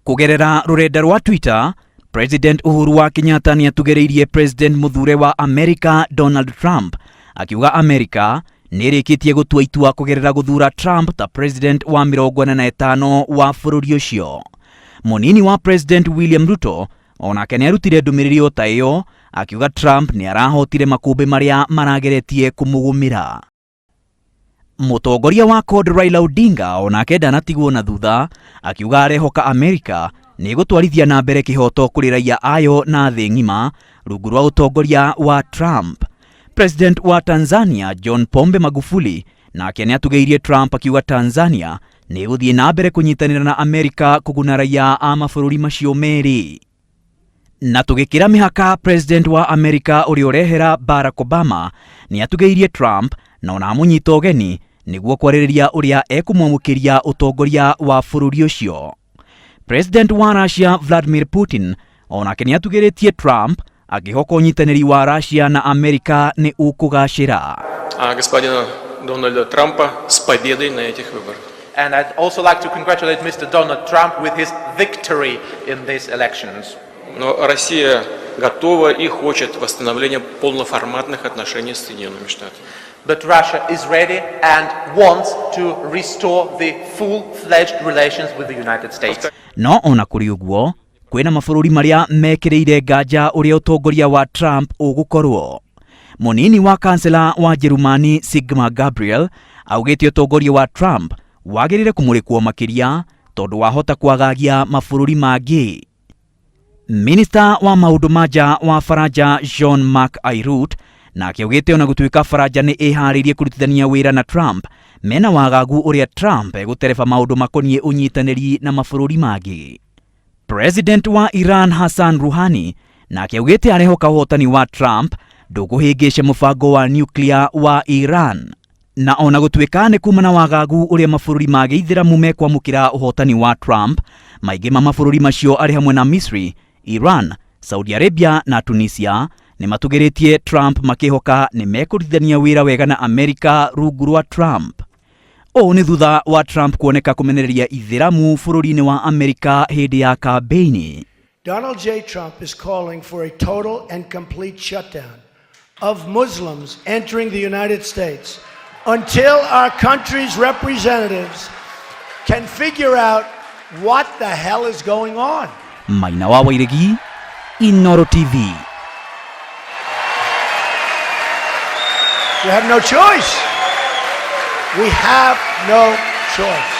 Kũgerera rũrenda rwa Twitter, President Uhuru wa Kenyatta nĩ atugĩrĩirie President mũthure wa Amerika Donald Trump akiuga Amerika nĩ ĩrĩkĩtie gũtua itua kũgerera gũthura Trump ta president wa 45 wa bũrũri ũcio. Mũnini wa President William Ruto onake nĩ arutire ndũmĩrĩri o ta ĩyo akiuga Trump nĩ arahotire makũmbĩ marĩa marageretie kũmũgũmĩra. Mũtongoria wa CORD Raila Odinga onake ndanatigwo na thutha akiuga arehoka Amerika nĩ ĩgũtwarithia na mbere kĩhoto kũrĩ raia ayo na thĩ ng'ima rungu rwa ũtongoria wa Trump. President wa Tanzania John Pombe Magufuli nake nĩ atugĩirie Trump akiuga Tanzania nĩ ĩgũthiĩ na mbere kũnyitanĩra na Amerika kũguna raia a mabũrũri macio merĩ. Na tũgĩkĩra mĩhaka, President wa Amerika ũrĩa ũrehera Barack Obama nĩ atugĩirie Trump na ona amũnyita ũgeni nĩguo kwarĩrĩria ũrĩa ekũmwamũkĩria ũtongoria wa bũrũri ũcio. President wa Russia Vladimir Putin onake nĩ atugĩrĩtie Trump akĩhoka ũnyitanĩri wa Russia na Amerika nĩ ũkũgacĩra. Господина Дональда Трампа с победой на этих выборах. And I'd also like to congratulate Mr. Donald Trump with his victory in these elections. Но Россия готова и хочет восстановления полноформатных отношений с Соединенными Штатами. But Russia is ready and wants to restore the full-fledged relations with the United States. No ona kũrĩ ũguo, kwĩna mabũrũri marĩa mekĩrĩire nganja ũrĩa ũtongoria wa Trump ũgũkorwo. Mũnini wa kansela wa Njerumani Sigmar Gabriel augĩte ũtongoria wa Trump wagĩrĩire kũmũrĩkwo makĩria tondũ wahota kwagagia mabũrũri mangĩ. Minista wa maũndũ ma nja wa Faranja Jean-Marc Ayrault nake augĩte ona gũtuĩka Faranja nĩ ĩharĩirie kũrutithania wĩra na Trump, mena wagagu ũrĩa Trump egũtereba maũndũ makoniĩ ũnyitanĩri na mabũrũri mangĩ. President wa Iran Hassan Rouhani nake augĩte arehoka ũhotani wa Trump ndũkũhĩngĩca mũbango wa nuclear wa Iran. Na ona gũtuĩka nĩ kuma na wagagu ũrĩa mabũrũri ma gĩithĩramu mekwamũkĩra ũhotani wa Trump, maingĩ ma mabũrũri macio arĩ hamwe na Misri, Iran, Saudi Arabia na Tunisia nĩ matugĩrĩtie Trump makĩhoka nĩ mekũrutithania wĩra wega na Amerika rungu rwa Trump. Ũũ nĩ thutha wa Trump kuoneka kũmenereria ithĩramu bũrũri-inĩ wa Amerika hĩndĩ ya kambĩini. Donald J. Trump is calling for a total and complete shutdown of Muslims entering the United States until our country's representatives can figure out what the hell is going on. Maina wa Wairegi, Inooro TV. We have no choice. We have no choice.